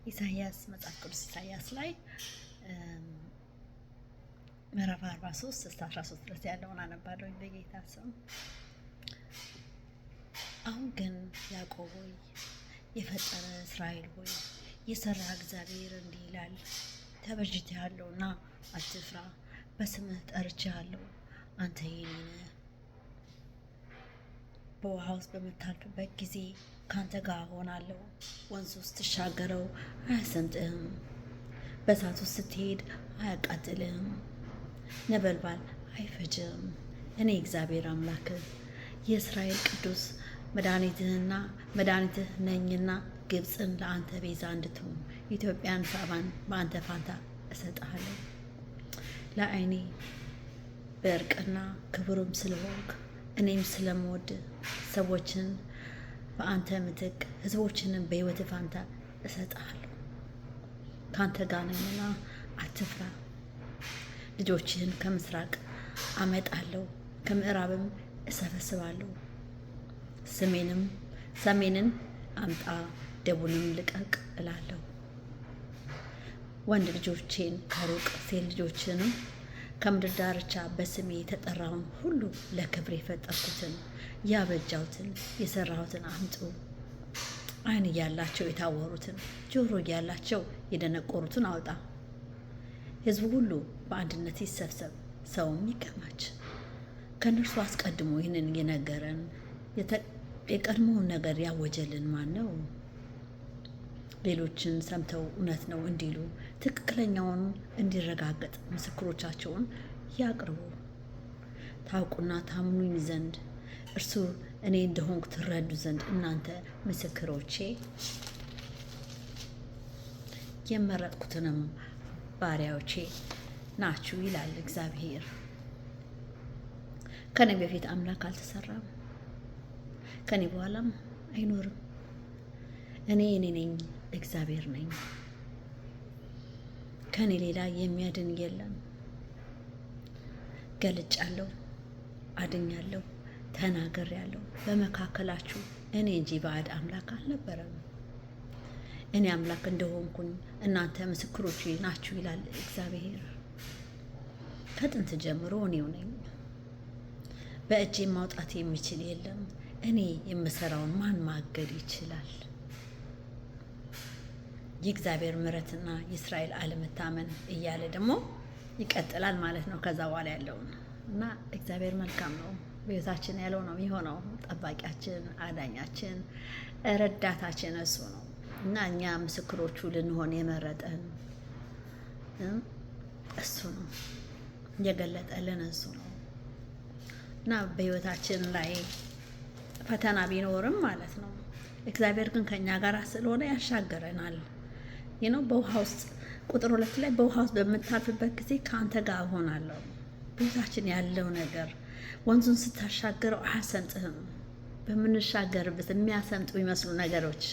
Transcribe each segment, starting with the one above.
ኢሳያስ፣ መጽሐፍ ቅዱስ ኢሳያስ ላይ ምዕራፍ 43 እስከ 13 ድረስ ያለውን አነባለሁ በጌታ ስም። አሁን ግን ያዕቆብ ሆይ፣ የፈጠረህ እስራኤል ሆይ፣ የሰራህ እግዚአብሔር እንዲህ ይላል፣ ተቤዥቼሃለሁና አትፍራ፣ በስምህ ጠርቼሃለሁ፣ አንተ የኔ ነህ። በውሃ ውስጥ በምታልፍበት ጊዜ ከአንተ ጋር እሆናለሁ። ወንዝ ውስጥ ስትሻገረው አያሰምጥህም። በእሳት ውስጥ ስትሄድ አያቃጥልህም፣ ነበልባል አይፈጅህም። እኔ እግዚአብሔር አምላክህ የእስራኤል ቅዱስ መድኃኒትህና መድኃኒትህ ነኝና ግብፅን ለአንተ ቤዛ እንድትሆን ኢትዮጵያን ሳባን በአንተ ፋንታ እሰጥሃለሁ። ለዓይኔ ብርቅና ክቡርም ስለሆንክ እኔም ስለምወድህ ሰዎችን በአንተ ምትክ ሕዝቦችንም በሕይወትህ ፋንታ እሰጥሃለሁ። ከአንተ ጋር ነኝና አትፍራ። ልጆችህን ከምስራቅ አመጣለሁ፣ ከምዕራብም እሰበስባለሁ። ስሜንም ሰሜንን አምጣ፣ ደቡብንም ልቀቅ እላለሁ። ወንድ ልጆቼን ከሩቅ ሴት ልጆችንም ከምድር ዳርቻ በስሜ የተጠራውን ሁሉ ለክብር የፈጠርኩትን ያበጃሁትን የሰራሁትን አምጡ። ዓይን እያላቸው የታወሩትን፣ ጆሮ እያላቸው የደነቆሩትን አውጣ። ሕዝቡ ሁሉ በአንድነት ይሰብሰብ፣ ሰውም ይከማች። ከእነርሱ አስቀድሞ ይህንን የነገረን የቀድሞውን ነገር ያወጀልን ማን ነው? ሌሎችን ሰምተው እውነት ነው እንዲሉ፣ ትክክለኛውን እንዲረጋገጥ ምስክሮቻቸውን ያቅርቡ። ታውቁና ታምኑኝ ዘንድ፣ እርሱ እኔ እንደሆንኩ ትረዱ ዘንድ እናንተ ምስክሮቼ የመረጥኩትንም ባሪያዎቼ ናችሁ ይላል እግዚአብሔር። ከኔ በፊት አምላክ አልተሰራም፣ ከኔ በኋላም አይኖርም። እኔ እኔ ነኝ፣ እግዚአብሔር ነኝ። ከኔ ሌላ የሚያድን የለም። ገልጫለሁ፣ አድኛለሁ፣ ተናግሬያለሁ። በመካከላችሁ እኔ እንጂ ባዕድ አምላክ አልነበረም። እኔ አምላክ እንደሆንኩኝ እናንተ ምስክሮቼ ናችሁ ይላል እግዚአብሔር። ከጥንት ጀምሮ እኔው ነኝ። በእጄ ማውጣት የሚችል የለም። እኔ የምሰራውን ማን ማገድ ይችላል? የእግዚአብሔር ምሕረትና የእስራኤል አለመታመን እያለ ደግሞ ይቀጥላል ማለት ነው። ከዛ በኋላ ያለውን እና እግዚአብሔር መልካም ነው። በሕይወታችን ያለው ነው የሚሆነው። ጠባቂያችን፣ አዳኛችን፣ ረዳታችን እሱ ነው እና እኛ ምስክሮቹ ልንሆን የመረጠን እሱ ነው። የገለጠልን እሱ ነው እና በሕይወታችን ላይ ፈተና ቢኖርም ማለት ነው እግዚአብሔር ግን ከእኛ ጋር ስለሆነ ያሻግረናል። በውሃ ውስጥ ቁጥር 2 ላይ በውሃ ውስጥ በምታልፍበት ጊዜ ከአንተ ጋር እሆናለሁ። በሕይወታችን ያለው ነገር ወንዙን ስታሻግረው አያሰምጥህም። በምንሻገርበት የሚያሰምጡ የሚመስሉ ነገሮች፣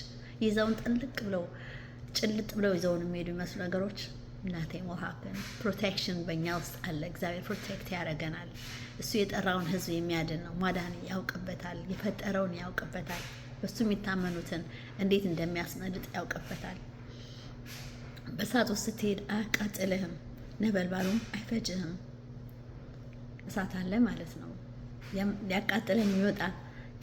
ይዘውን ጥልቅ ብለው ጭልጥ ብለው ይዘውን የሚሄዱ የሚመስሉ ነገሮች nothing will happen። Protection በእኛ ውስጥ አለ። እግዚአብሔር protect ያደርገናል። እሱ የጠራውን ሕዝብ የሚያድን ነው። ማዳን ያውቅበታል። የፈጠረውን ያውቅበታል። በሱ የሚታመኑትን እንዴት እንደሚያስመልጥ ያውቅበታል። በእሳት ውስጥ ስትሄድ አያቃጥልህም፣ ነበልባሉም አይፈጅህም። እሳት አለ ማለት ነው። ሊያቃጥለን የሚወጣ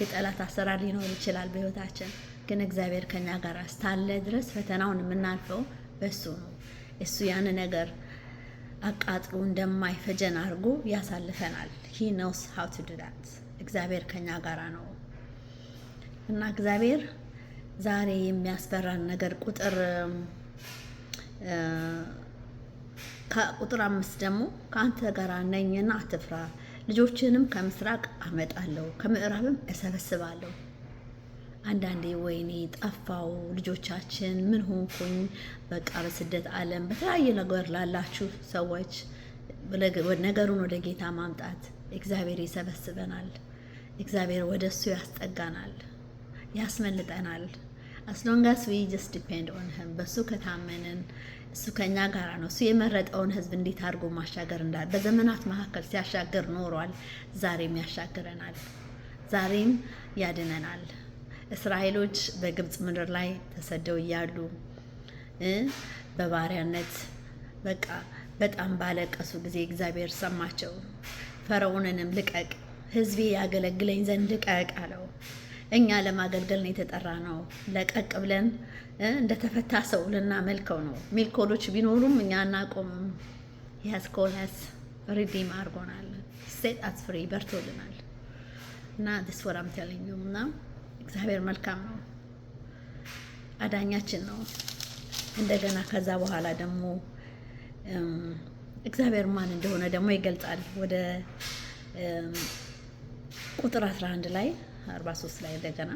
የጠላት አሰራር ሊኖር ይችላል በህይወታችን፣ ግን እግዚአብሔር ከኛ ጋር እስካለ ድረስ ፈተናውን የምናልፈው በሱ ነው። እሱ ያን ነገር አቃጥሎ እንደማይፈጀን አድርጎ ያሳልፈናል። He knows how to do that። እግዚአብሔር ከኛ ጋራ ነው እና እግዚአብሔር ዛሬ የሚያስፈራን ነገር ከቁጥር 5 ደግሞ ከአንተ ጋር ነኝና አትፍራ፣ ልጆችህንም ከምስራቅ አመጣለሁ፣ ከምዕራብም እሰበስባለሁ። አንዳንዴ ወይኔ ጠፋው ልጆቻችን፣ ምን ሆንኩኝ፣ በቃ በስደት ዓለም በተለያየ ነገር ላላችሁ ሰዎች ነገሩን ወደ ጌታ ማምጣት፣ እግዚአብሔር ይሰበስበናል። እግዚአብሔር ወደ እሱ ያስጠጋናል፣ ያስመልጠናል። As long as we just depend on him፣ በእሱ ከታመንን እሱ ከኛ ጋር ነው። እሱ የመረጠውን ህዝብ እንዴት አድርጎ ማሻገር እንዳለ በዘመናት መካከል ሲያሻግር ኖሯል። ዛሬም ያሻግረናል። ዛሬም ያድነናል። እስራኤሎች በግብፅ ምድር ላይ ተሰደው እያሉ በባሪያነት በቃ በጣም ባለቀሱ ጊዜ እግዚአብሔር ሰማቸው። ፈርዖንንም ልቀቅ፣ ሕዝቤ ያገለግለኝ ዘንድ ልቀቅ አለው። እኛ ለማገልገል ነው የተጠራነው። ለቀቅ ብለን እንደተፈታ ሰው ልናመልከው ነው። Miracle ኦች ቢኖሩም እኛ አናቆምም። He has called us፣ redeem አድርጎናል። Set us free፣ በርቶልናል። እና this what I'm telling you። እና እግዚአብሔር መልካም ነው፣ አዳኛችን ነው። እንደገና ከዛ በኋላ ደግሞ እግዚአብሔር ማን እንደሆነ ደግሞ ይገልጻል። ወደ ቁጥር 11 ላይ፣ 43 ላይ እንደገና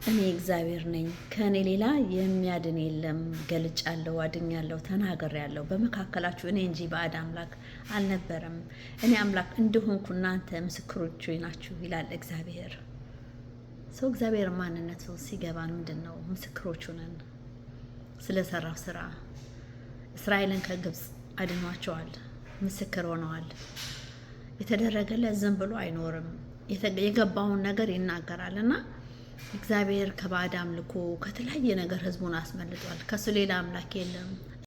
እኔ እግዚአብሔር ነኝ፣ ከእኔ ሌላ የሚያድን የለም። ገልጫለሁ፣ አድኛለሁ፣ ተናግሬያለሁ። በመካከላችሁ እኔ እንጂ ባዕድ አምላክ አልነበረም። እኔ አምላክ እንደሆንኩ እናንተ ምስክሮቼ ናችሁ ይላል እግዚአብሔር። So እግዚአብሔር ማንነቱ ሲገባን ምንድን ነው፣ ምስክሮቹ ነን። ስለሰራው ስራ እስራኤልን ከግብፅ አድኗቸዋል፣ ምስክር ሆነዋል። የተደረገለት ዝም ብሎ አይኖርም። የገባውን ነገር ይናገራል። እና እግዚአብሔር ከባዕድ አምልኮ፣ ከተለያየ ነገር ህዝቡን አስመልጧል። ከሱ ሌላ አምላክ የለም።